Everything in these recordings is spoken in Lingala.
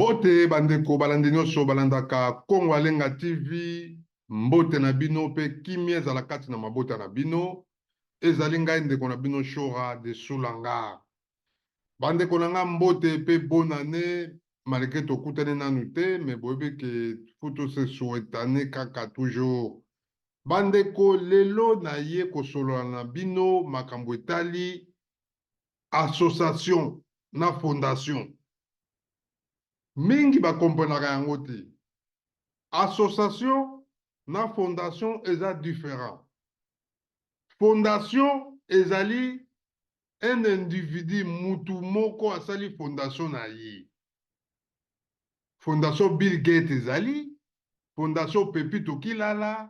Mbote bandeko balandi nyonso balandaka Kongo Alenga TV, mbote na bino mpe kimia ezala kati na mabota na bino. Ezali ngai ndeko na bino Shora de Soulanga. Bandeko na ngai mbote mpe bonne année, malgré tokutani nanu te, mais boyebi ke faut to se souhaitane kaka toujours. Bandeko, lelo naye kosolola na bino makambo etali association na fondation. Mingi ba comprenaka yango te. Association na fondation eza different. Fondation ezali un individu, mutu moko asali fondation na ye. Fondation Bill Gates ezali, fondation Pepito Kilala,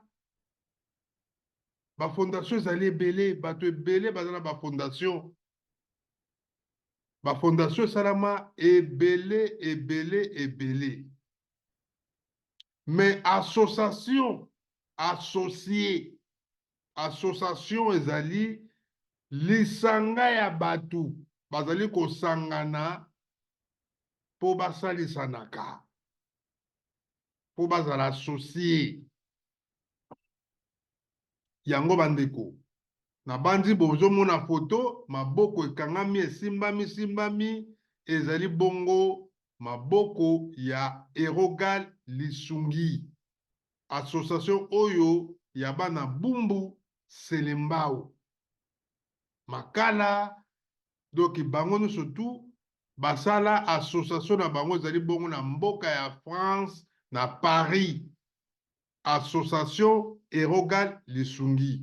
ba fondation ezali ebele, bato ebele baza na ba fondation. Ba fondation esalama ebele ebele ebele. Mais association, associé, association ezali lisanga ya bato bazali kosangana mpo basalisanaka, mpo bazala associe. Yango bandeko, nabanzi bozomona foto, maboko ekangami esimbami simbami, ezali bongo maboko ya Erogal Lisungi, association oyo ya bana Bumbu, Selembao, Makala, donc bango nyonso tout basala association na bango ezali bongo na mboka ya France na Paris. Association Erogal Lisungi.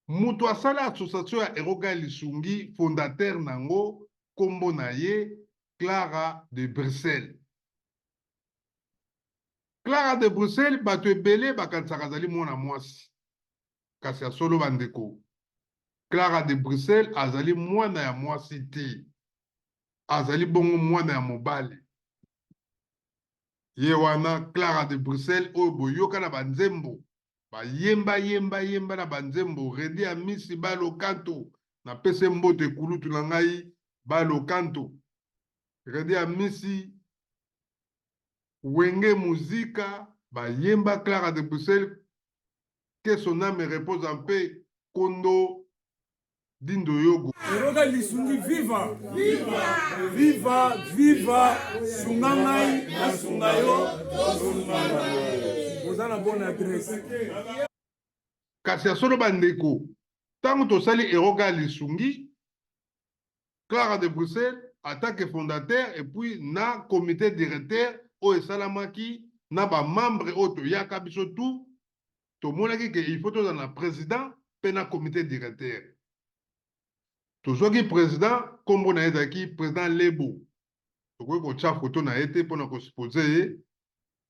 Mutu asala association ya Erogal Lisungi, fondateur nango kombo na ye Clara de Bruxelles. Clara de Bruxelles bato ebele bakanisaka azali mwana mwasi, kasi ya solo bandeko, Clara de Bruxelles azali mwana ya mwasi te, azali bongo mwana ya mobali. Ye wana Clara de Bruxelles oyo boyoka na ba nzembo, ba yemba yemba yemba na ba nzembo, Reddy Amisi Balokanto, na pese mbote kulutu na ngai Balokanto, Reddy Amisi, Wenge Musica, ba yemba Clara de Bruxelles, que son ame repose en paix, Kondo Dindo Yogo. Eroga lisungi viva viva viva sunga ngai nasunga yo tosungana oza na bonne adresse. Kasi ya solo bandeko, ntango tosali Eroga lisungi, Clara de Bruxelles en tant que fondateur et puis na comité directeur oyo esalamaki na ba membres oyo toyaka biso tout, tomonaki ke il faut tozala na président mpe na comité directeur. Tozwaki président, nkombo na ye ezalaki président Lebo. Tokoki kotya foto na ye te mpona kosupose ye.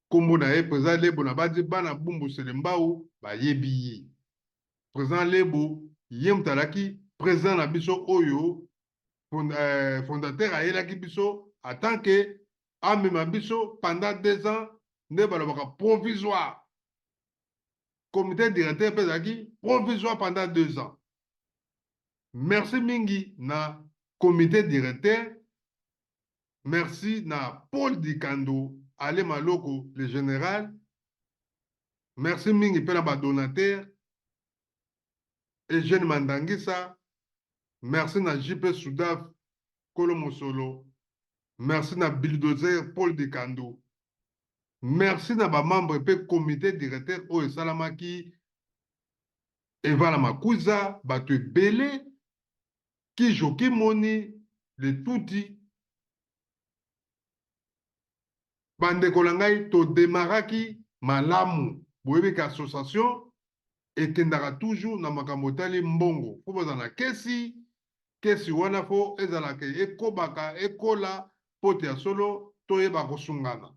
Nkombo na ye président Lebo, na badi bana Bumbu Selembao bayebi ye. Président Lebo ye moto alaki président na biso oyo fondateur ayelaki biso en tant que amema biso pendant 2 ans, nde balobaka provisoire. Comité directeur mpe ezalaki provisoire pendant 2 ans. Merci mingi na comité directeur, merci na Paul Dikando, Ale Maloko le général, merci mingi mpe na ba donateur Eugène Mandangisa, merci na JP Soudaf Kolo Mosolo, merci na bulldozer Paul Dikando, merci na ba membre mpe comité directeur oyo esalamaki Evala Makuza, bato ebele, Kijo Kimoni, le Tuti. Bandeko na ngai, todemaraki malamu. Boyebi ke association ekendaka toujours na makambo etali mbongo. Fo bazala na kesi, kesi wana fo ezala ke ekobaka, ekola, po te ya solo toyeba kosungana.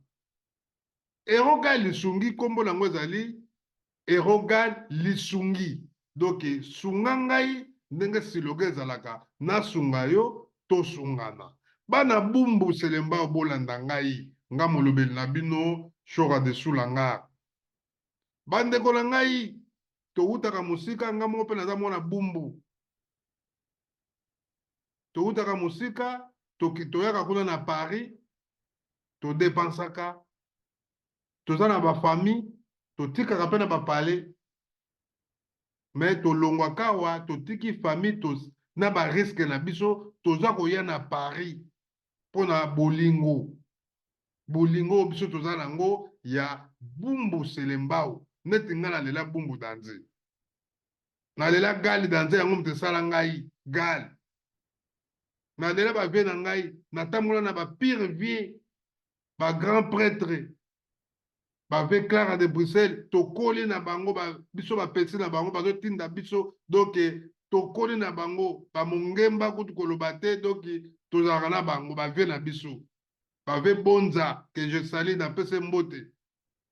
Erogal Lisungi, kombo na yango ezali Erogal Lisungi. Donc sunga ngai ndenge siloga ezalaka, nasunga yo, tosungana. Bana Bumbu Selembao bolanda ngai, nga molobeli na bino Shora de Sulangar. Bandeko na ngai, towutaka mosika, nga moko mpe naza mwana Bumbu. Towutaka mosika, toyaka kuna na Paris. Todepensaka, toza na bafamille, totikaka mpe na bapale, me tolongwaka awa, totiki famille to, na bariske na biso, toza koya na Paris mpo na bolingo, bolingo oyo biso toza nango ya Bumbu Selembao. Neti ngai nalela Bumbu Danze, nalela Gali Danze, yango moto esala ngai Gali. Nalela bavie na ngai, natambola na bapire vie, bagrand prêtre, bave Clara de Bruxelles, tokoli na bango ba, biso bapesi na bango bazotinda biso, donc tokoli na bango bamongemba kutu koloba te, donc tozalaka na bango bavie na biso, bave Bonza que je salue, napesi mbote.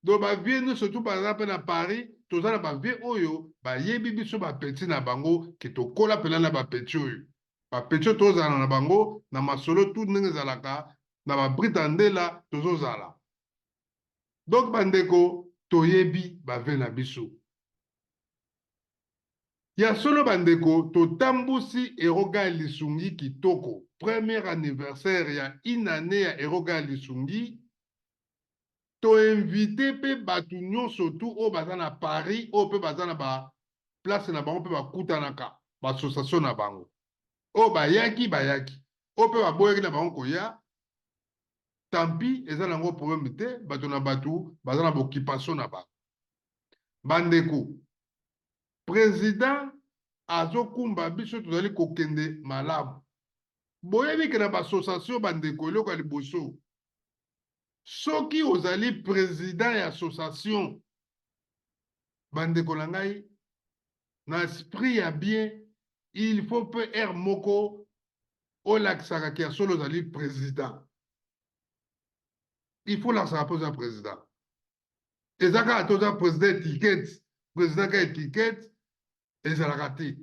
Donc bavie nyonso tu baza mpe na Paris, toza na bavie oyo bayebi biso bapeti na bango, ke tokola mpena na bapeti oyo, bapeti oyo tozala na bango na masolo tu ndenge ezalaka na babrita ndela tozozala. Donc bandeko, toyebi bave na biso ya solo. Bandeko, totambusi Eroga Lisungi kitoko, premier anniversaire ya une année ya Eroga Lisungi. Toinvite mpe bato nyonso tu oyo baza na Paris, oyo mpe baza na baplace na bango mpe bakutanaka baassociation na bango. Oyo bayaki bayaki, oyo mpe baboyaki na bango koya, tampi, eza nango problème te. Bato na bato baza na baoccupation na bango. Bandeko, président azokumba biso, tozali kokende malamu. Boyebi ke na baassociation, bandeko, eloko ya liboso, soki ozali président ya association, bandeko na ngai, na esprit ya bien, il faut mpe aire moko olakisaka ke ya solo ozali président. Il faut olakisaka mpe oza président. Eza kaka te oza président étiquette, président ka étiquette ezalaka te.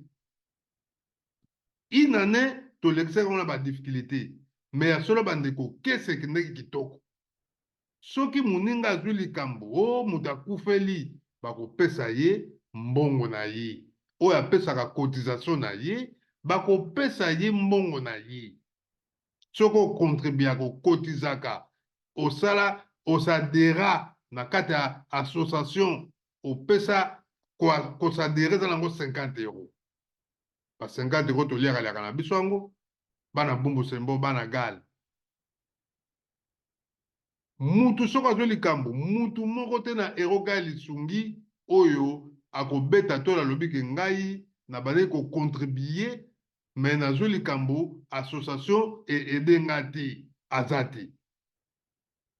Une année tolekisaki ngo na badifficulté, mais ya solo, bandeko, kese ekendeki kitoko. Soki moninga azwi likambo, o moto akufeli, bakopesa ye mbongo na ye. Oyo apesaka cotisation na ye, bakopesa ye mbongo na ye. Soki okontribuaka, okotizaka, osala, osadera na kati ya association, opesa, kosadere eza nango 50 euro. Ba 50 euro toliaka liaka na biso yango, bana Bumbu Sembo, bana Gale. Mutu soki azwi likambo, mutu moko te na Eroga Lisungi oyo akobeta to alobi ke ngai nabandaki kocontribue, me nazwi likambo, association eede nga te, aza te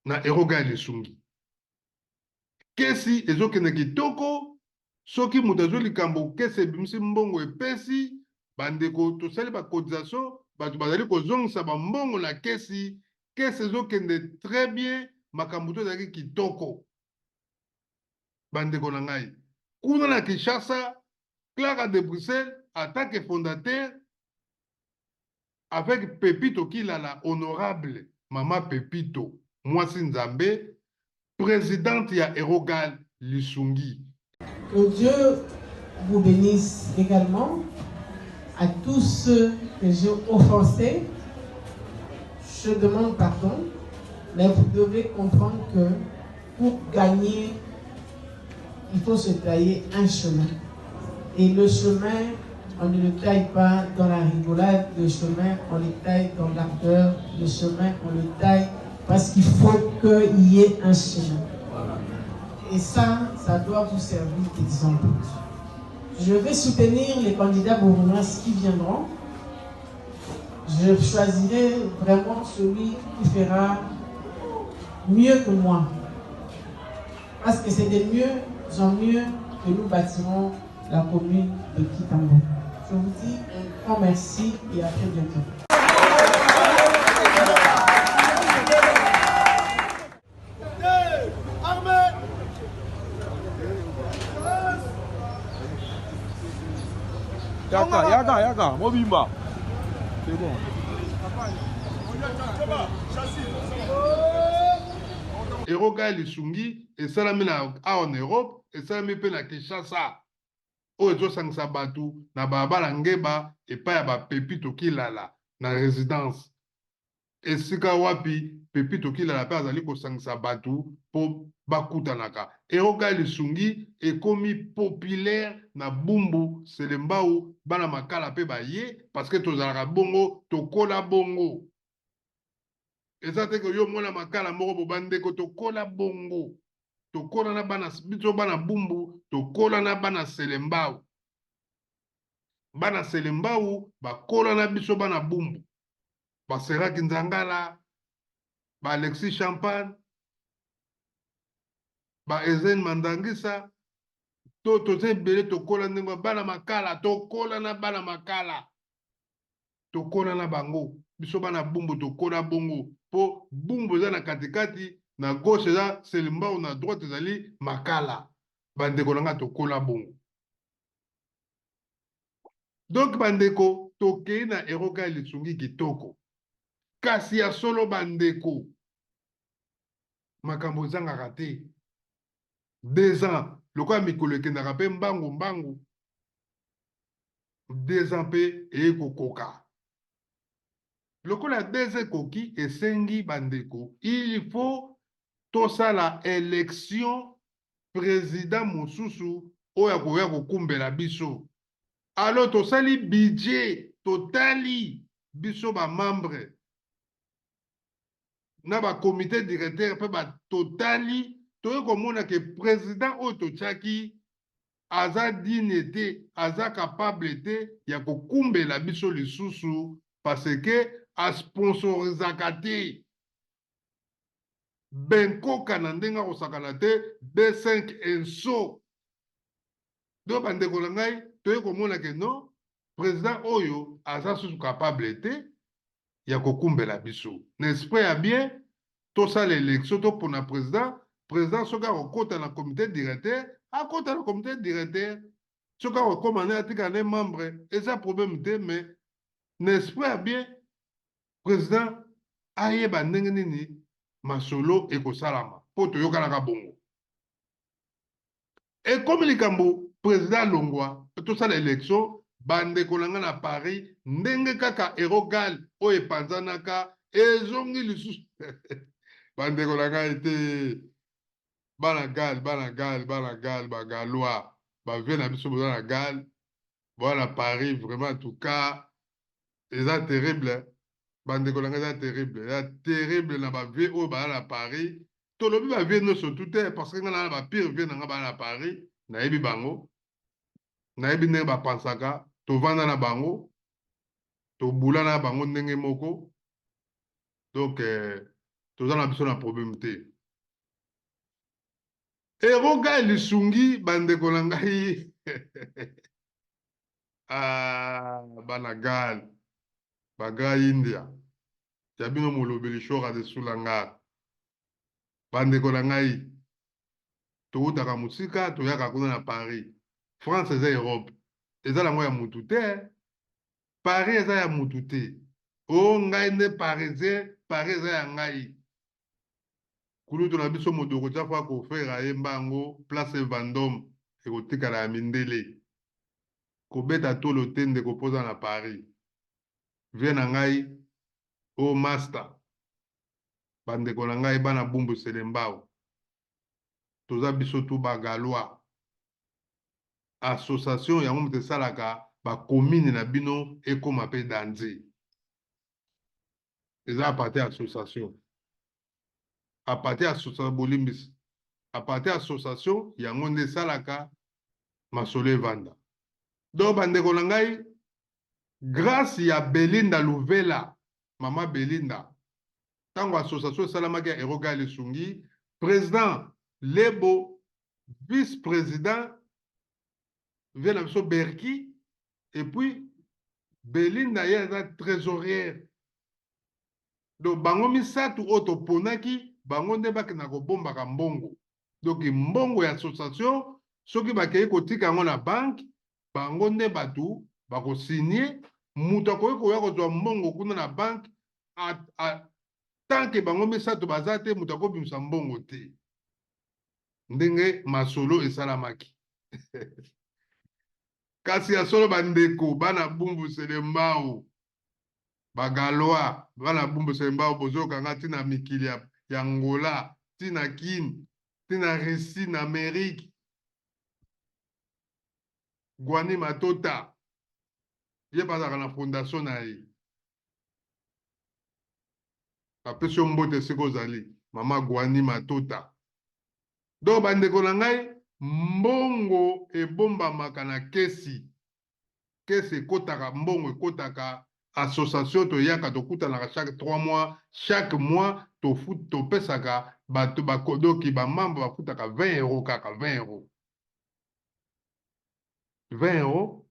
na Eroga ya Lisungi. Kesi ezokende kitoko. Soki moto azwi likambo, kesi ebimisi mbongo, epesi bandeko. Tosali bacotisation, bato bazali kozongisa bambongo na kesi. Kesi ezokende très bien, makambo to ezalaki kitoko. Bandeko na ngai kuna na Kinshasa, Clara de Bruxelles en tant que fondateur avec Pepito Kilala, honorable mama Pepito, mwasi Nzambe, présidente ya Erogal Lisungi. Que Dieu vous bénisse également. À tous ceux que j'ai offensés, je demande pardon, mais vous devez comprendre que pour gagner, il faut se tailler un chemin. Et le chemin, on ne le taille pas dans la rigolade, le chemin, on le taille dans l'ardeur, le chemin, on le taille parce qu'il faut qu'il y ait un chemin. Et ça doit vous servir d'exemple. Je vais soutenir les candidats bourgmestres qui viendront. Je choisirai vraiment celui qui fera mieux que moi. Parce que c'est de mieux en mieux que nous bâtirons la commune de Kitambo. Je vous dis un grand merci et à très bientôt. Armée. Yaka, yaka, yaka, mobimba. C'est bon. Eroga Lisungi esalami na awa na Europe, esalami mpe na Kinshasa, oyo ezosangisa bato na balabala Ngeba, epai ya Bapepito Kilala na résidence. Esika wapi Pepito Kilala mpe azali kosangisa bato mpo bakutanaka. Eroga lisungi ekomi populaire na Bumbu, Selembao, bana Makala mpe baye parce que tozalaka bongo, tokola bongo. Eza te ke yo mwana Makala moko bo bandeko tokola bongo. Tokola na bana biso bana Bumbu, tokola na bana Selembao. Bana Selembao bakola na biso bana Bumbu. Ba Seraki Nzangala, ba Alexis Champagne, ba Ezen Mandangisa, to toza ebele tokola ndenge bana Makala, tokola na bana Makala. Tokola na bango, biso bana Bumbu tokola bongo po Bumbu eza na katikati, na gauche eza Selembao, na droite ezali Makala. Bandeko na nga tokola bongo. Donc bandeko tokei na Eroga lisungi kitoko. Kasi ya solo bandeko makambo ezangaka te. 2 ans lokola mikolo ekendaka mpe mbangu mbangu, 2 ans mpe eye kokoka. Lokola 2 ans ekoki, esengi bandeko il faut tosala élection président mosusu oyo akoya kokumbela biso. Alors tosali budget, totali biso bamembre na bacomité directeur mpe batotali, toye komona ke président oyo totiaki aza digne te, aza capable te ya kokumbela biso lisusu parce que asponsorisaka te benkoka na ndenge akosakana te B5 enso. Donc bandeko na ngai, toye komona ke non, président oyo aza susu capable te ya kokumbela biso. Na esprit ya bien, tosala élection, topona président. Président soki akokɔta na comité directeur, akɔta na comité directeur. Soki akokóma nde atika nde membre, eza problème te. Mais na esprit ya bien, président ayeba ndenge nini masolo ekosalama mpo toyokanaka bongo. Ekomi likambo président alongwa, tosala élection. Bandeko na ngai na Paris, ndenge kaka Erogal oyo epanzanaka ezongi lisusu, bandeko na ngai te, bana Gal, bana Gal, bana Gal, bagalois, bavieux na biso boza na Gal, boza na Paris, vraiment, en tout cas eza terrible. Bandeko na ngai, eza terrible, eza terrible na bavieux oyo baza na Paris. Tolobi bavieux nyonso tu te parce que ngai na bapire vieux na ngai baza na Paris, nayebi bango, nayebi ndenge bapansaka, tovanda na bango, tobula na bango ndenge moko. Donc toza na biso na problème te. Eroga lisungi, bandeko na ngai, ah, bana Gal, bagra India ya bino, molobeli Shora de Sulangar. Bandeko na ngai, towutaka mosika, toyaka kuna na Paris. France eza Europe, eza nango ya mutu te. Paris eza ya mutu te. O ngai nde parisien, Paris eza ya ngai. Kulutu na biso Modoko Tiafo akofera ye mbango, place Vendôme ekotikala ya mindele. Kobeta tolo te, ndeko, mpoza na Paris. Vieux na ngai o master, bandeko na ngai bana Bumbu, Selembao, toza biso tu bagalois. Association yango moto esalaka bacommune na bino ekóma mpe danger. Eza à partir ya association, à partir ya association, bolimbisi, à partir ya association yango nde esalaka masolo evanda. Donc bandeko na ngai, grâce ya Belinda Luvela, mama Belinda, ntango association esalamaki ya Eroga Lisungi, président Lebo, vice président vieux na biso Berki, et puis Belinda ye aza trésorière. Donc bango misato oyo toponaki, bango nde bakenda kobombaka mbongo. Donc mbongo ya association, soki bakei kotika yango na banque, bango nde bato bakosigne. Moto akoki koya kozwa mbongo kuna na banque tant que bango misato baza te, moto akobimisa mbongo te. Ndenge masolo esalamaki. Kasi ya solo bandeko bana Bumbu, Selembao. Ba Galois, bana Bumbu Selembao, bozoyoka nga ti na mikili ya, ya Angola, ti na Kin, ti na Russie, na Amerique. Guani Matota, ye mpe azalaka na fondation na ye. Napesi yo mbote esika ozali, mama Guani Matota. Donc bandeko na ngai, mbongo ebombamaka na kesi. Kesi ekotaka, mbongo ekotaka, association toyaka tokutanaka chaque 3 mois, chaque mois topesaka bato bakodoki ba membre bafutaka 20 euros kaka 20 euros. 20 euros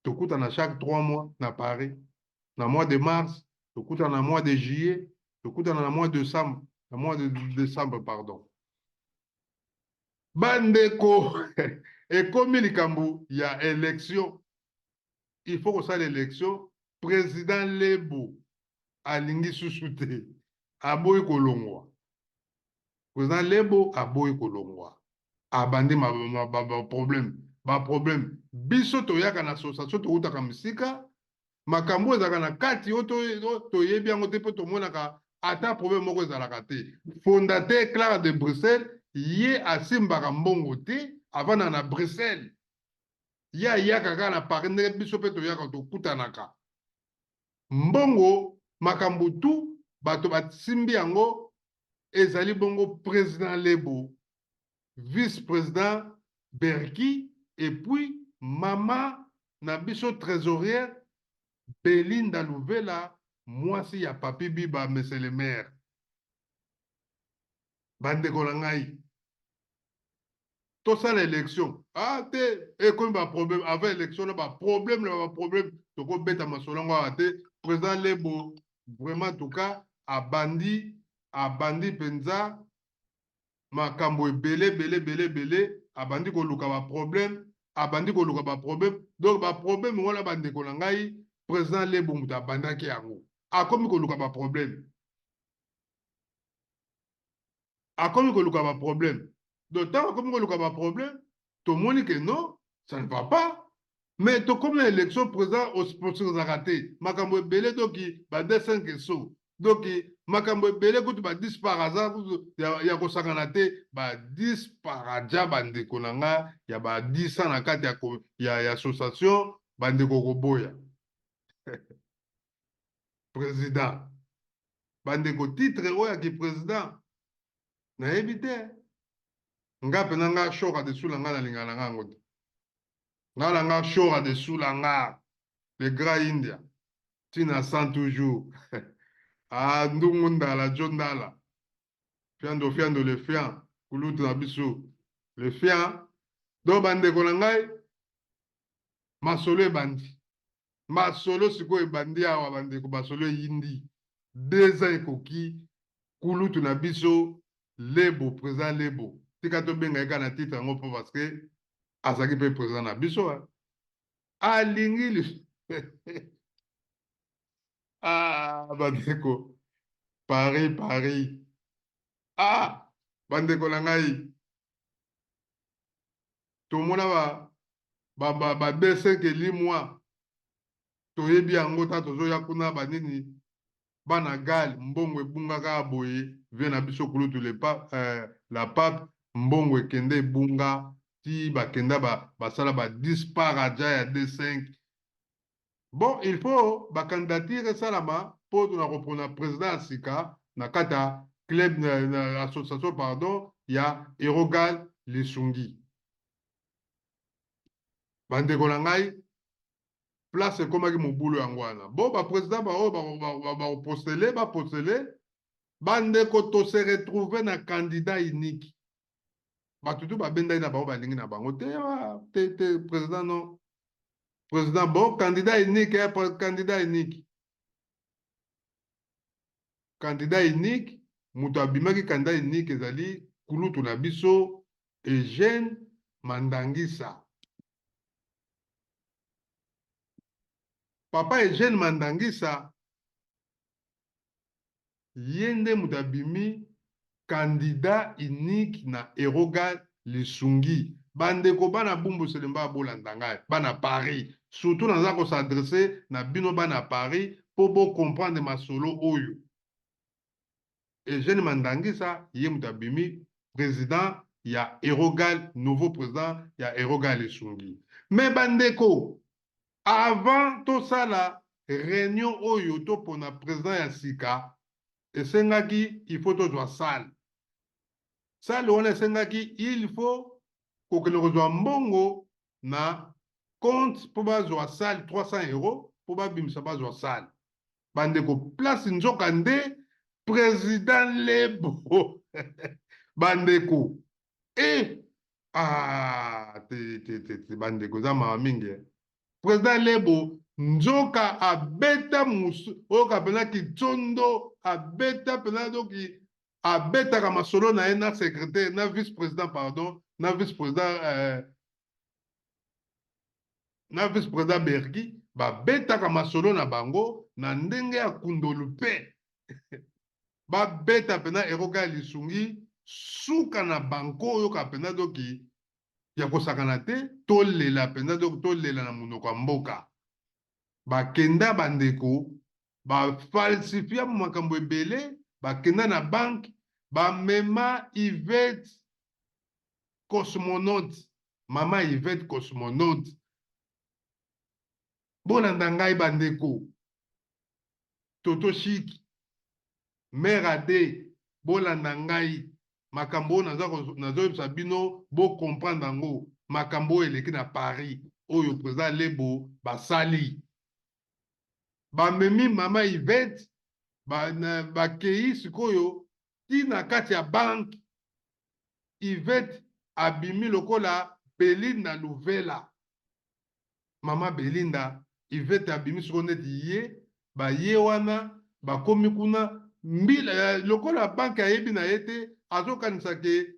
tokutana chaque 3 mois na Paris. Na mois de mars, tokutana na mois de juillet, tokutana na mois de décembre, na mois de décembre pardon. Bandeko, ekomi likambo ya election. Il faut kosala election. Président Lebo alingi susu te, aboyi kolongwa. Président Lebo aboyi kolongwa, abandi ba problème, ba problème. Biso toyaka na association, towutaka mosika, makambo ezalaka na kati oyo toyebi yango te, mpo tomonaka ata problème moko ezalaka te. Fondateur Clara de Bruxelles, ye asimbaka mbongo te, avanda na Bruxelles, ye ayaka kaka na Paris ndenge biso mpe toyaka tokutanaka. Mbongo makambo tu bato basimbi yango ezali bongo président Lebo, vice-président Berki, et puis mama na biso trésorière Belinda Luvela, mwasi ya Papi Biba, monsieur le maire. Bandeko na ngai, tosala élection ah te, ekomi ba problème avant élection na ba problème na ba problème, tokobeta masolo yango awa te. Président Lebo vraiment, en tout cas, abandi mpenza makambo ebele ebele ebele ebele, abandi koluka ba problème, abandi koluka ba problème. Donc ba problème wana, bandeko na ngai, président Lebo moto abandaki yango, akomi koluka ba problème, akomi koluka ba problème. Donc ntango akomi koluka ba problème, tomoni ke non, ça ne va pas. Mais tokomi na élection, président osponsorisaka te, makambo ebele, doki ba 5 eso, donc makambo ebele kutu ba 10 par hasard kutu ya kosangana te, ba 10 par aja. Bandeko na nga ya ba 10 na kati ya association, bandeko koboya président, bandeko, titre oyo yaki président nayebi te. Nga mpenza, nga shoka de sula, nga nalingaka na nga yango te. Nga na nga shoka de sula, nga le grand India ntina sans toujours. Ah, ndungu ndala jo ndala fiando fiando le fian kulutu na biso le fian. Donc bandeko na ngai, masolo ebandi, masolo sikoyo ebandi awa. Bandeko, masolo eyindi, 2 ans ekoki. Kulutu na biso Lebo, président Lebo, tika tobenga ye kaka na titre yango mpo parce que azalaki mpe président na biso. Alingi, ah bandeko, Paris, Paris, ah bandeko na ngai, tomona ba ba ba B5 elimwa, toyebi yango ta tozoya kuna banini bana gal, mbongo ebungaka boye. Vie na biso kulutu le pa, la pape, mbongo ekende ebunga ti bakenda basala ba disparaja ya D5. Bon, il faut ba candidature esalama mpo tona kopona président ya sika na kati ya club na association, pardon, ya Erogal Lisungi. Bandeko na ngai, place ekomaki mobulu yango wana. Bo ba président baoyo bakopostele, bapostele. Bandeko, tose retrouve na candidat unique. Bato tu babendaki na bango, balingi na bango te te te, président non, président. Bon, candidat unique, eh, candidat unique, candidat unique. Moto abimaki candidat unique ezali kulutu na biso Eugène Mandangisa. Papa Eugène Mandangisa, ye nde moto abimi candidat unique na Erogal Lisungi. Bandeko bana Bumbu Selemba, bolanda ngai, bana Paris surtout, naza kos'adresser na bino bana Paris. mpo bo comprendre masolo oyo. Eugène Mandangisa ye moto abimi president ya Erogal, nouveau president ya Erogal Esungi. Mais bandeko, avant tosala reunion oyo topona president ya sika, esengaki il faut tozwa salle. Salle wana esengaki il faut kokende kozwa mbongo na compte mpo bazwa salle, 300 euros mpo babimisa bazwa salle. Bandeko, place nzoka nde president Lebo bandeko e ah, te, te, te, te, bandeko eza mawa mingi eh. President Lebo nzoka abeta musu oyoka mpena kitsondo abeta mpena doki abetaka masolo na ye na secrétaire na vice président pardon na vice président na vice président Bergi babetaka masolo na bango na ndenge ya kundolu mpe babeta mpena eroka ya lisungi suka na banko oyoka mpena doki ya kosakana te tolela mpenza doki tolela na monoko ya mboka bakenda bandeko bafalsifia makambo ebele bakenda na banke bamema Yvette cosmonaute mama Yvette cosmonaute bolanda ngai bandeko Toto Chic mère Ade bolanda ngai makambo oyo nazoyebisa bino bo comprendre yango makambo oyo eleki na Paris oyo président Lebo basali bamemi mama Yvette bakei sikoyo ti na kati ya banque Yvette abimi lokola Belinda Luvela mama Belinda Yvette abimi sikoyo neti ye baye wana bakomi kuna mbila lokola banque ayebi na ye te azokanisa ke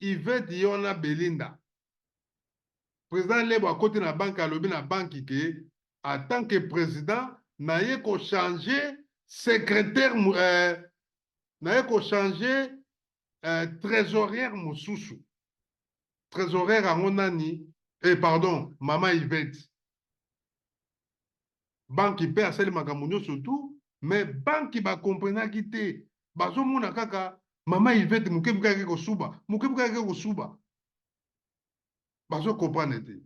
Yvette ye wana Belinda président Lebo akoti na banque alobi na banque ke en tant que président naye kochanger secrétaire naye kochanger trésorière mosusu trésorière yango nani pardon mama Yvette banque mpe asali makambo nyonso tu mais banque bakomprenaki te bazomona kaka mama Yvette moke moke ake kosuba moke moke ake kosuba bazokomprendre te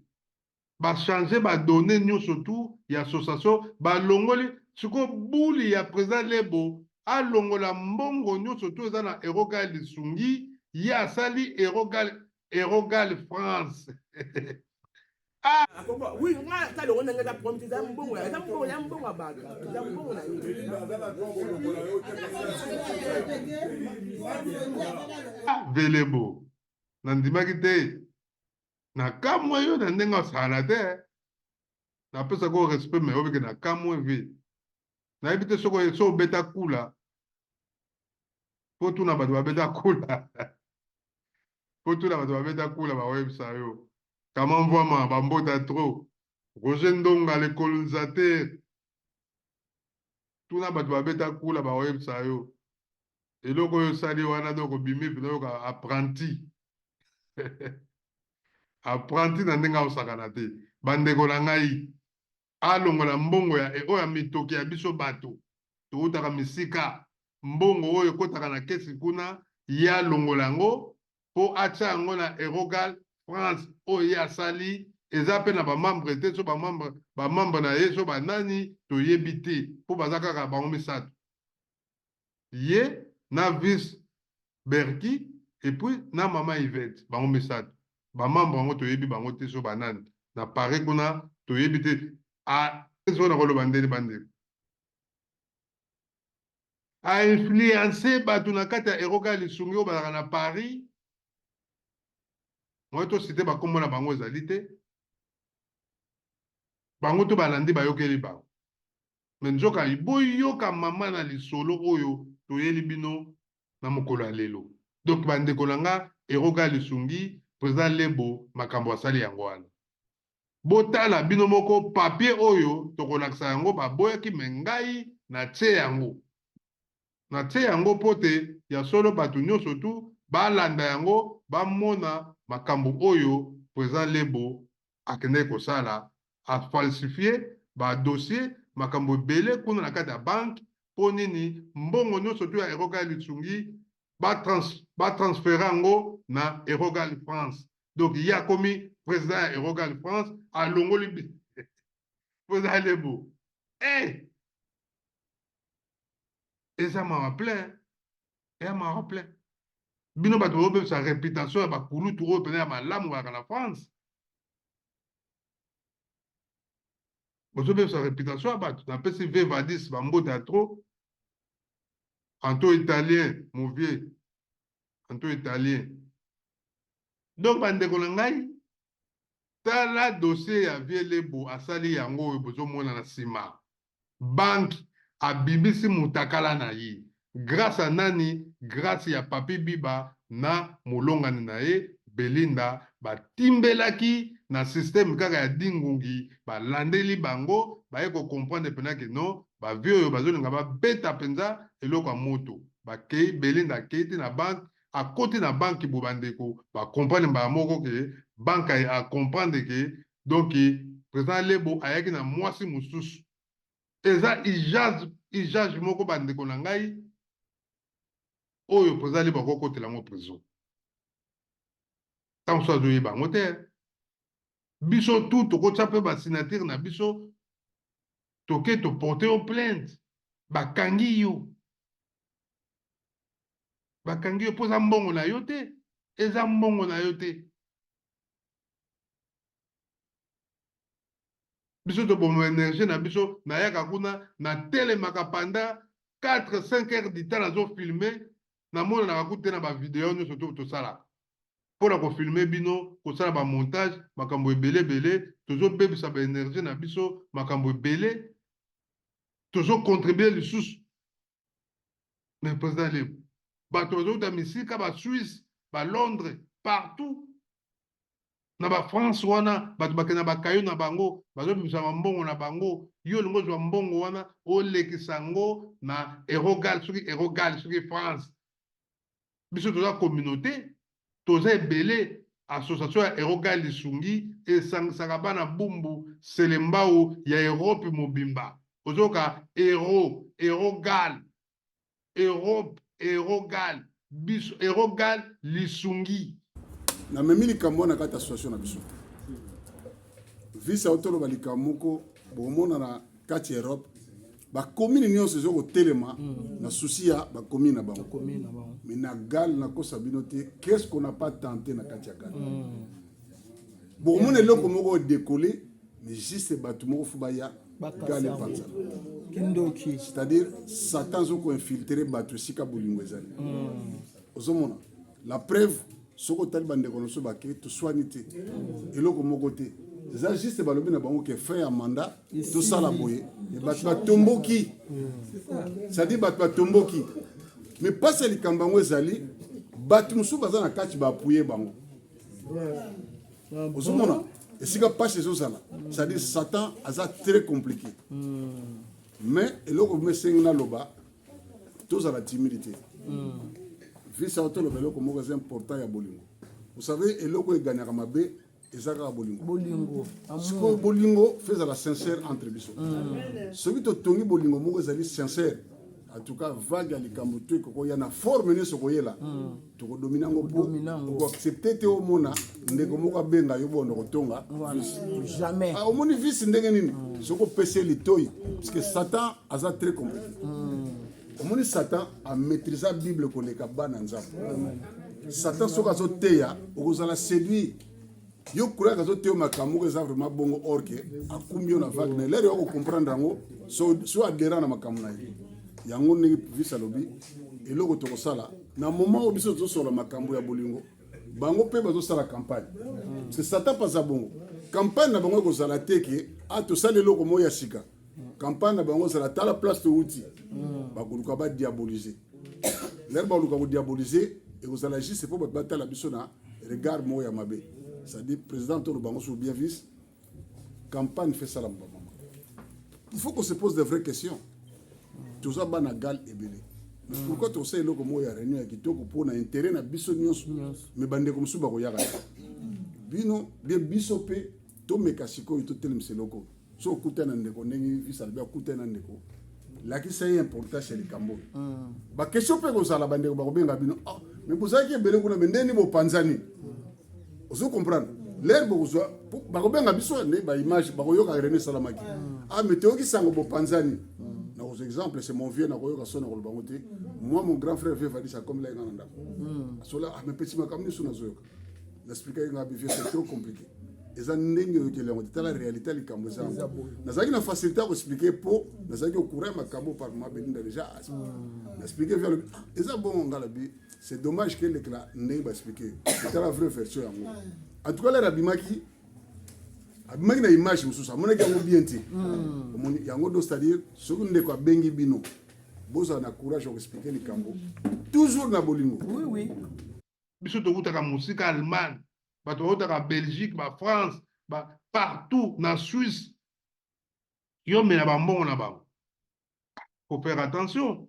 bachange badonnées nyonso tu ya association balongoli sikoyo buli ya président Lebo alongola mbongo nyonso tu eza na Erogal lisungi ye asali Erogal Erogal France. Ah oui, nga ata longo ndenge eza problème te eza mbongo eza mbongo ya mbongo ya bato eza mbongo na ye. Velebo nandimaki te nakamwe yo na ndenge osala te napesaka yo respect me obike nakamwe vi nayebi te soki so obeta kula po tuna bato babeta kula po tuna bato babeta kula bakoyebisa yo kama mvwama bambota trop Roger Ndonga le colonisateur tuna bato babeta kula bakoyebisa yo eloko oyo osali wana donc obimi mpena oyoka apprenti apprenti na ndenge akosakana te bandeko na ngai alongola mbongo ya oyo ya mitoki ya biso bato toutaka misika mbongo oyo ekotaka na kesi kuna ye alongola yango mpo atia yango na Erogal France oyo ye asali eza mpe na bamembre te so bamembre bamembre na ye so banani toyebi te mpo baza kaka bango misato ye na vice Berki et puis na mama Yvette bango misato bamembre yango toyebi bango te so banani na Paris kuna toyebi te a so na koloba ndeni bandeko ainfluence bato na kati ya Eroga lisungi oyo bazalaka na Paris moye tosite bakombo na bango ezali te bango to balandi bayokeli bango me nzoka boyoka mama na lisolo oyo toyeli bino na mokolo ya lelo donc bandeko na nga Eroga lisungi président Lebo makambo asali yango wana botala bino moko papier oyo tokolakisa yango baboyaki me ngai natie yango natie yango mpo te ya solo bato nyonso tu balanda yango bamona makambo oyo président Lebo akendeki kosala afalsifie badossier. makambo ebele kuna na kati ya banque. Mpo nini mbongo nyonso to ya Erogal Lisungi batransfere yango na Erogal France? Donc ye akomi président ya Erogal France, alongoli président Lebo. Hey! Eza mawa plein, eya mawa plein. Bino bato bobebisa réputation ya bakulutu oyo mpenza ya malamu bayaka na France. Bozobebisa réputation ya bato. Napesi Vevadis bambote ya trop. Anto italien, mon vieux. Anto italien. Donc bandeko na ngai, tala dossier ya vieux Lebo asali yango oyo bozomona na nsima. Banque abimisi mutakala na ye. Grace à nani? Grace ya Papy Biba na molongani na ye Belinda batimbelaki na système kaka ya Dingungi, balandeli bango, baye ko comprendre pena que non, ba vieux oyo bazolinga babeta penza eloko ya moto. Bakei, Belinda akei ti na banque, akoti na banque bo bandeko ba comprendre mbala moko que banque a comprendre que donc président Lebo ayaki na mwasi mosusu. Eza ijaz, ijaz moko bandeko na ngai oyo président Lebo akokotela yango prison. Ntango mosusu azoyeba yango te. Biso tout tokotia mpe ba signature na biso, toke toporte yo plainte, bakangi yo. Bakangi yo mpo eza mbongo na yo te, eza mbongo na yo te. Biso toboma énergie na biso, nayaka kuna, natelemaka pendant 4 5 heures du temps nazofilme, namonanaka kutu te na bavideo nyonso to tosalaka mpo na kofilme bino, kosala bamontage, makambo ebele ebele. Tozobebisa baénergie na biso, makambo ebele, tozocontribue lisusu. Mais président Lebo, bato bazouta misika, ba Suisse, ba Londres, partout na ba France wana, bato bakenda bakayo na bango, bazobimisa bambongo na bango. Yo olingi ozwa mbongo wana, olekisa yango na Erogal, soki Erogal, soki France. Biso toza communauté, toza ebele. Association ya Erogal Lisungi esangisaka bana Bumbu, Selembao ya Europe mobimba. Ozoyoka Ero, Erogal, Europe, Erogal, biso Erogal Lisungi. Namemi likambo wana kati association na biso. Visa otoloba likambo moko bokomona na kati ya Europe bakomine nyonso ezo kotelema na souci ya bakomine na bango. Mais na Gal nakosa bino te, qu'est-ce qu'on n'a pas tenté na kati ya Gal? Bokomona eloko moko décoller, mais juste bato moko fo baya Gal epanzana. Kindoki. C'est-à-dire Satan azo koinfiltre bato esika bolingo ezali. Ozomona la preuve, soki otali bandeko na biso bake toswani te, eloko moko te, eza juste balobi na bango ke fin ya mandat tosala boye, bato batomboki, c'est-à-dire bato batomboki. Mais mpasi ya likambo yango ezali bato mosusu baza na kati baapuye bango. Ozomona esika mpasi ezozala, c'est-à-dire Satan aza très compliqué. Mais eloko mesengi naloba, tozala timidité. Visa toloba eloko moko eza important ya bolingo. Vous savez, eloko egagnaka mabe eza kaka bolingo. Bolingo. Sikoyo bolingo fe ezala sincère entre biso. Soki totongi bolingo moko ezali sincère, en tout cas vague ya likambo to ekokoya na forme nyonso koyela, tokodomina yango po okoaccepte te. Omona ndeko moko abenga yo bonda kotonga jamais. Omoni visi ndenge nini soki opesi ye litoi, parce que Satan aza très compliqué. Omoni Satan amaîtrisa Bible koleka bana Nzambe. Satan soki azoteya, okozala séduire. Yo croyaka azoteya makambo moko eza vraiment bongo, or que akumbi yo na vague na lere yo akocomprendre yango so adhérent na makambo na ye. Yango ndenge visi alobi, eloko tokosala na moment oyo biso tozosola makambo ya bolingo, bango mpe bazosala campagne, parce que Satan mpe aza bongo. Campagne na bango ekozala te ke a tosala eloko moko ya sika. Campagne na bango ezala tala place touti, bakoluka badiaboliser. Lere baluka kodiaboliser, ekozala juste mpo bato batala biso na regard moko ya mabe. C'est-à-dire président toloba bango so bien vice campagne fait sala bamama. Il faut qu'on se pose de vraies questions. Toza bana Gal ebele, mais pourquoi tosala eloko moko ya réunion ya kitoko mpo na intérêt na biso nyonso, mais bandeko mosusu bakoyaka te? Bino bien, biso mpe tomeka sikoyo totelemisa eloko. So okutani na ndeko ndenge visa alobi akutani na ndeko, lakisa ye importance ya likambo oyo. Baquestion mpe kozala bandeko bakobenga bino, ah, mais bozalaki ebele kuna, mais ndeni bopanzani? Ozo comprendre l'heure bokozwa bakobenga biso nde baimage bakoyoka rene esalamaki. Ah, mais toyoki sango bopanzani. Nakozwa exemple, c'est mon vieux, nakoyoka so nakoloba ngo te. Moi, mon grand frère, vieux Vadis, akomela ye nga na ndako asola. Ah, mais petit, makambo nyonso nazoyoka, naexpliquaki nga bi vieux, c'est trop compliqué, eza ndenge oyokeli yango te. Tala réalité ya likambo eza yango. Nazalaki na facilité ya koexpliquer mpo nazalaki au courant ya makambo par ma Belinda déjà. Naexpliquer, vieux alobi, ah, eza bongo. Nga lobi, c'est dommage ke elekela ndenge baexpliquer. Etala vraie version yango. En tout cas, l'heure abimaki, abimaki na image mosusu, amonaki yango bien te. Omoni yango do, c'est-à-dire soki ndeko abengi bino, bozala na courage ya koexpliquer likambo toujours na bolingo. Oui, oui. Biso tokutaka mosika, Allemagne, bato bautaka Belgique, baFrance, ba partout, na Suisse. Yo mela bambongo na bango, faut faire attention.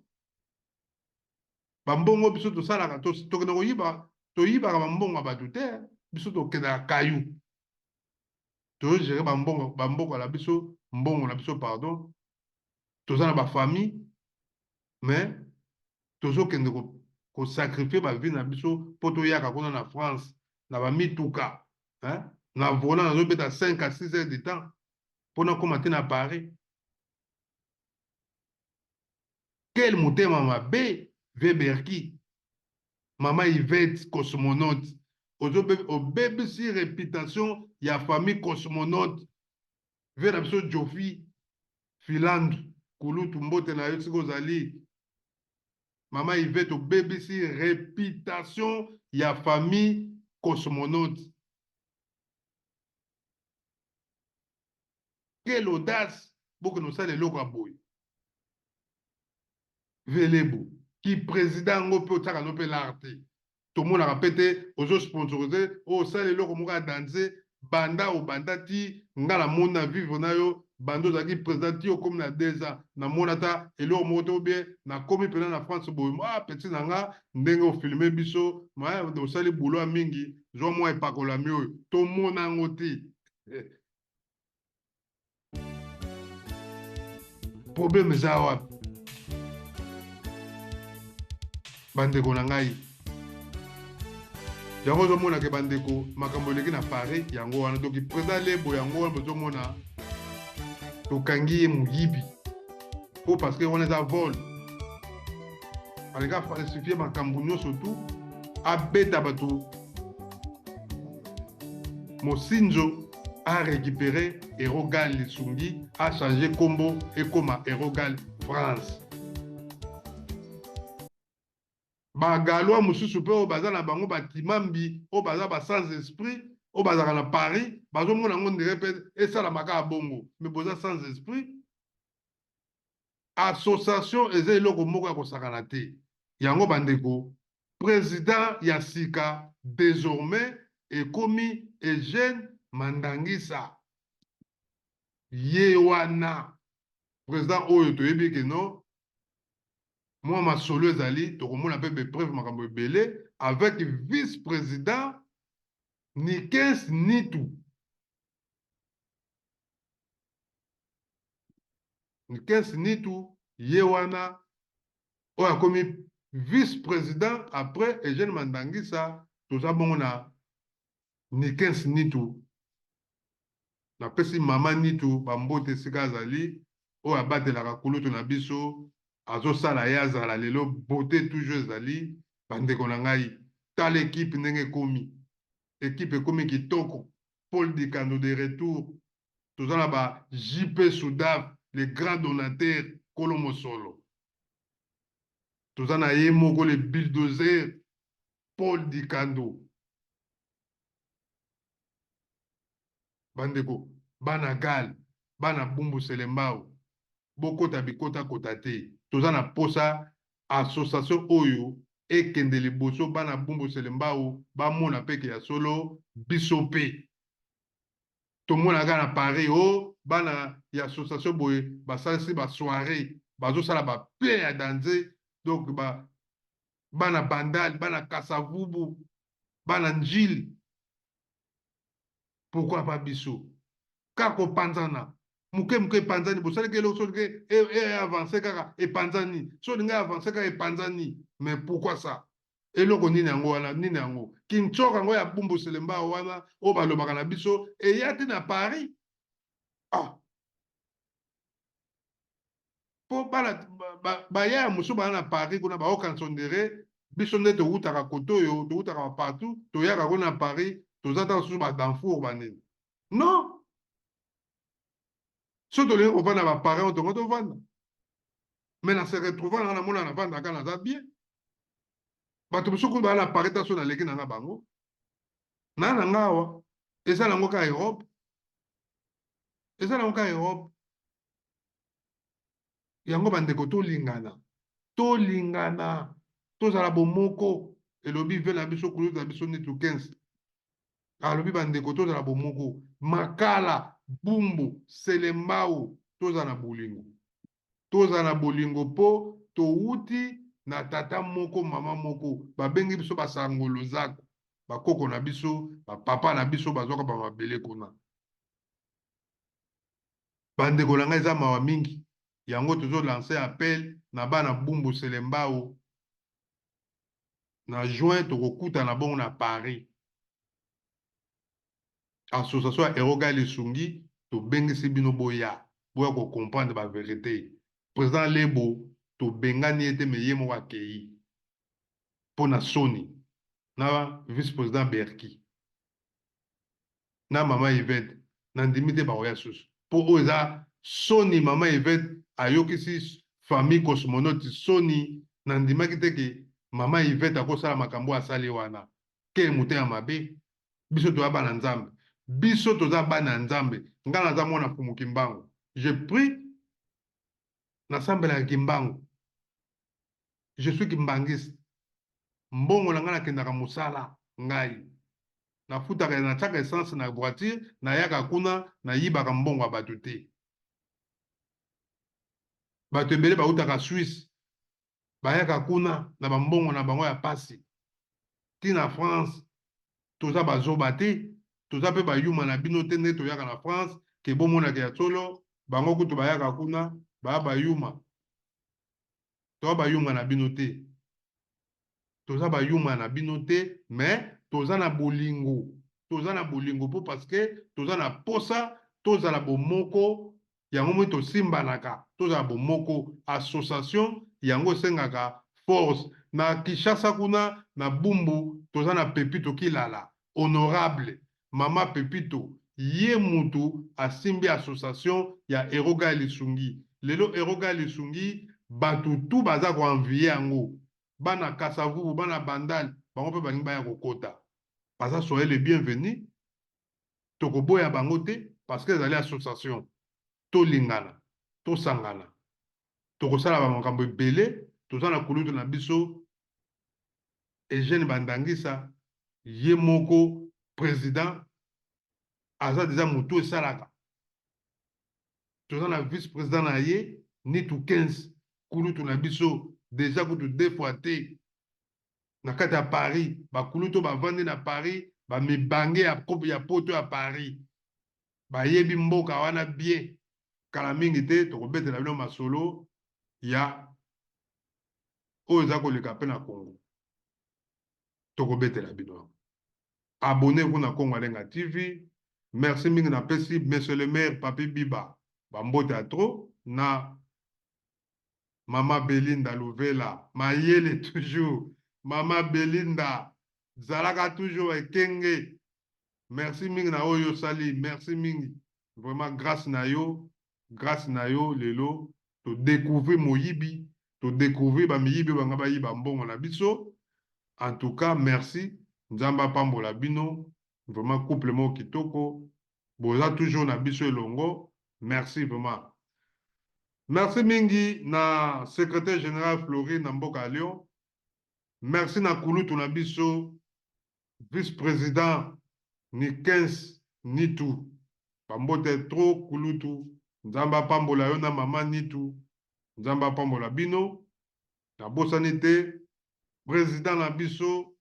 Bambongo biso tosalaka, tokende koyiba, toyibaka bambongo ya bato te. Biso tokendaka kayu, tozogérer bambongo, bamboka na biso, mbongo na biso, pardon. Toza na bafamille, mais tozokende kosacrifier bavie na biso mpo toyaka kuna na France na bamituka, hein? Na volant nazobeta 5 à 6 heures de temps mpona kóma te na Paris. Quel motema mabe! Veberki, mama Yvette cosmonaute, obebisi réputation ya famille cosmonaute. Ve na biso Jofi Finlande, kulutu, mbote na yo sika ozali. Mama Yvette, obebisi réputation ya famille cosmonaute. Quelle audace! Bokende kosala eloko ya boye. Velebo ki président yango mpe otiaka no mpe lar te, tomonaka mpe te ozosponsoriser oyo osala eloko moko ya danse. Banda obanda ti nga namoni na vivre na yo, banda ozalaki président ti okomi na 2 ans, namoni ata eloko moko te. Obie nakomi mpena na France boye, ah, petit na nga, ndenge ofilmer biso, osali boulot ya mingi, zwa mwa epakolami oyo, tomona yango te. Problème eza wapi, bandeko na ngai? Yango ozomona ke bandeko, makambo eleki na Paris yango wana. Donc président Lebo yango wana bozomona tokangi ye moyibi po parce que wana eza vol. Alingi afalsifier makambo nyonso tu, abeta bato mosinzo, arécupérer Erogal Lisungi, achanger nkombo ekóma Erogal France. Bagalois mosusu mpe oyo baza na bango batimambi, oyo baza ba sans esprit, oyo bazalaka na Paris, bazomona yango ndenge mpe esalamaka ya bongo. Mais boza sans esprit. Association eza eloko moko ya kosakana te. Yango bandeko, président ya sika désormais ekomi Eugène Mandangisa. Ye wana président oyo toyebi ke no mwa masolo ezali, tokomona mpe bapreuve, makambo ebele, avec vice président Nikens Nitu. Nikens Nitu ye wana oyo akomi vice président après Eugène Mandangisa. Toza bongo na Nikens Nitu. Napesi mama Nitu bambote esika azali, oyo abatelaka kulutu na biso, azosala ye azala lelo beauté toujours ezali. Bandeko na ngai, tala équipe ndenge ekomi, équipe ekomi kitoko. Paul Dikando de retour, toza na ba JP Soudaf, le grand donateur, kolo mosolo. Toza na ye moko le bulldozer Paul Dikando. Bandeko, bana Gal, bana Bumbu Selembao, bokota bikotakota te. Toza na posa association oyo ekende liboso. Bana Bumbu Selembao bamona peke ya solo. Biso mpe tomonaka na Paris o oh, bana ya association boye basalisi basoirée, bazosala baplein ya danse. Donc ba, bana Bandal, bana Kasavubu, bana Njili, pourquoi pas biso? Kaka kopanzana. Moke moke epanzani, bosalaki eloko soki e avance kaka epanzani, soki olingi avance kaka epanzani. Mais pourquoi ça? Eloko nini yango wana? Nini yango kintshoka yango ya Bumbu Selembao wana oyo balobaka na biso eya te na Paris? Ah, mpo bana baya ya mosusu baa na Paris kuna, baokanisa ondire biso nde towutaka kote oyo, towutaka partout, toyaka kuna na Paris, toza ta mosusu badanfour banini. Non, so tolingi kovanda baparent, tongo tovanda, mais na se retrouva nanga namona navandaka, naza bien. Bato mosusu kutu baa na Paris, ta so naleki nanga bango na nga awa, eza nango ka Europe, eza nango ka Europe yango. Bandeko, tolingana, tolingana, tozala bomoko. Elobi ve na biso, kulutu na biso Nitu 15 alobi: bandeko, tozala bomoko. Makala, Bumbu, Selembao, tozala na bolingo, tozala na bolingo, mpo towuti na tata moko, mama moko. Babengi biso basangolo zako. Bakoko na biso, bapapa na biso bazwaka bamabele kuna. Bandeko na ngai, eza mawa mingi. Yango tozolancer appel na bana Bumbu Selembao. Na juin tokokutana bongo na Paris, association ya Eroga Lisungi. Tobengisi bino, boya, boya kocomprendre bavérité. Président Lebo, tobengani ye te, mais ye moko akei mpo na soni na vice président Berki na mama Yvette. Nandimi te bakoya susu, mpo oyo eza soni. Mama Yvette ayokisi famille Cosmonaute soni. Nandimaki te ke mama Yvette akosala makambo asali wana. Ke motema mabe. Biso toza bana Nzambe, biso toza bana ya Nzambe. Ngai naza mwana Fumu Kimbangu, je prie, nasambelaka Kimbangu, je suis kimbangiste. Mbongo na ngai, nakendaka mosala, ngai nafutaka, natiaka essence na voiture, nayaka kuna, nayibaka mbongo ya bato te. Bato ebele bautaka Suisse, bayaka kuna na bambongo na bango ya pasi ntina France. Toza bazoba te, toza mpe bayuma na bino te. Nde toyaka na France ke bomonaka ya solo, bango kutu bayaka kuna baya bayuma. Toza bayuma na bino te, toza bayuma na bino te, mais toza na bolingo, toza na bolingo mpo parce que toza na posa tozala bomoko. Yango moi tosimbanaka, tozala bomoko. Association yango esengaka force. Na Kinshasa kuna na Bumbu, toza na Pepito Kilala, honorable mama Pepito. Ye mutu asimbi association ya Eroga ya Lisungi. Lelo Eroga ya Lisungi, bato tu baza koenvier yango. Bana Kasavubu, bana Bandal, bango mpe balingi baya kokota. Baza soyez le bienvenu, tokoboya bango te, parce que ezali association. Tolingana, tosangana, tokosala bamakambo ebele. Toza na kulutu na biso Eugène Bandangisa, ye moko président aza deja motu esalaka. Toza na vice président na ye Nitu 15, kulutu na biso deja kutu deux fois te na kati ya Paris. Bakulutu bavandi na Paris, bamibange ya poto ya Paris, bayebi mboka wana bien. Kala mingi te tokobetela bino masolo ya oyo eza koleka mpe na Congo, tokobetela bino yango. Abonnez-vous na Congo Alenga TV. Merci mingi. Napesi monsieur le maire Papi Biba bambote ya trop, na mama Belinda Luvela mayele toujours. Mama Belinda, zalaka toujours ekenge. Merci mingi na oyo osali, merci mingi vraiment. Grâce na yo, grâce na yo, lelo todécouvrir moyibi, todécouvrir bamiyibi oyo banga bayiba mbongo na biso. En tout cas, merci. Nzambe apambola bino vraiment, couple moko kitoko, boza toujours na biso elongo. Merci vraiment, merci mingi na secrétaire général Florine na mboka ya Lyon. Merci na kulutu na biso vice-président Nikens Nitu, bambote trop kulutu. Nzambe apambola yo na mama Nitu, Nzambe apambola bino. Nabosani te président na biso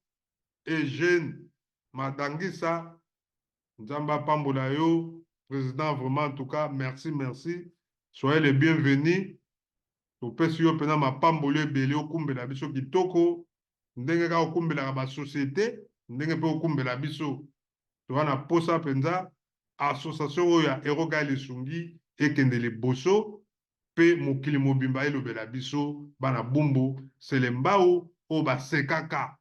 Eugène Madangisa, Nzambe apambola yo. Président, vraiment, en tout cas, merci, merci. Soyez les bienvenus. Topesi yo mpenza mapamboli ebele, okumbela biso kitoko ndenge kaka okumbelaka basociété, ndenge mpe okumbela biso. Toza na posa mpenza association oyo ya Eroga Lisungi ekende liboso mpe mokili mobimba elobela biso bana Bumbu Selembao oyo basekaka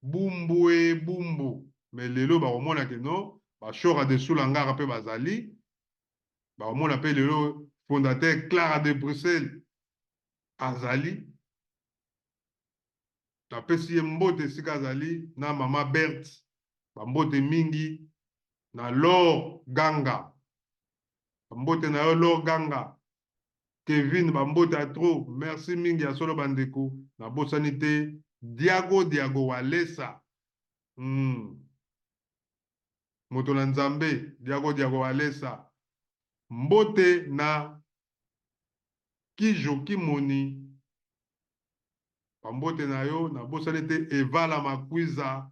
Bumbu e Bumbu. Mais lelo bakomona ke no bashora de Sulangara mpe bazali, bakomona mpe lelo fondateur Clara de Bruxelles azali. Napesi ye mbote esika azali na mama Berthe, bambote mingi na Lor Ganga, bambote na yo Lor Ganga, Kevin, bambote ya trop, merci mingi ya solo bandeko. Nabosani te Diago Diago Walesa, Moto na Nzambe, Diago Diago Walesa, mbote na Kijo Kimoni, bambote na yo. Nabosani te Evala Makwiza,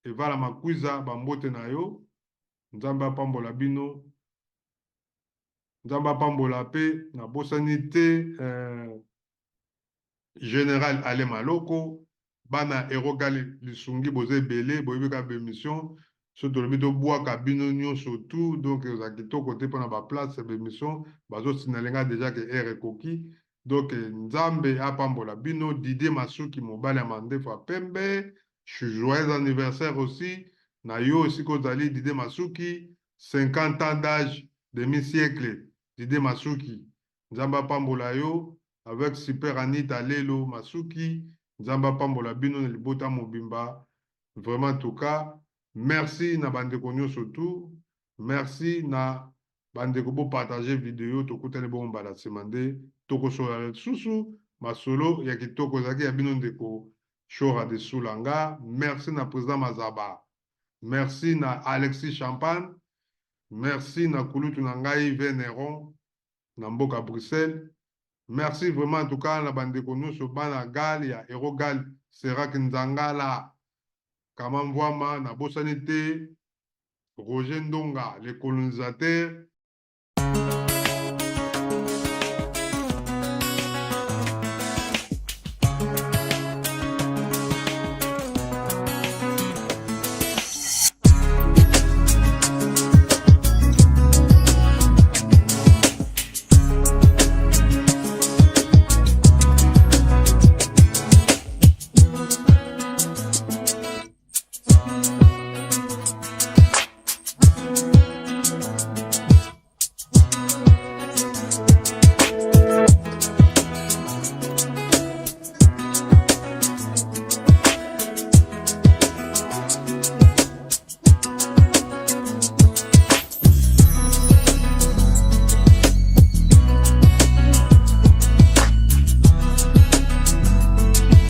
Evala Makwiza, bambote na yo. Nzambe apambola bino, Nzambe apambola mpe. Nabosani te Général Ale Maloko, bana Eroga Lisungi, boza ebele, boyebi kaka bémission. So tolobi tobwaka bino nyonso tu, donc eza kitoko te mpona baplace ya bémission. Bazosinale nga déjà ke heure ekoki, donc Nzambe apambola bino. Didier Masuki, mobali ya mandefu ya pembe, joyeux anniversaire aussi na yo esika ozali, Didier Masuki, 50 ans d'âge, demi siècle. Didier Masuki, Nzambe apambola yo avec super Anita Lelo Masuki. Nzambe apambola bino na libota mobimba. Vraiment, en tout cas, merci na bandeko nyonso tu, merci na bandeko bopartage video. Tokutani bongo mbala nsima nde tokosola lisusu masolo ya kitoko. Ezalaki ya bino ndeko Shora de Sulanga. Merci na président Mazaba, merci na Alexis Champagne, merci na kulutu na ngai Veneron na mboka Bruxelles. Merci vraiment, en tout cas, na bandeko nyonso bana gal ya Erogal Serak Nzangala Kama Mvwama. Nabosani te Roger Ndonga, le colonisateur.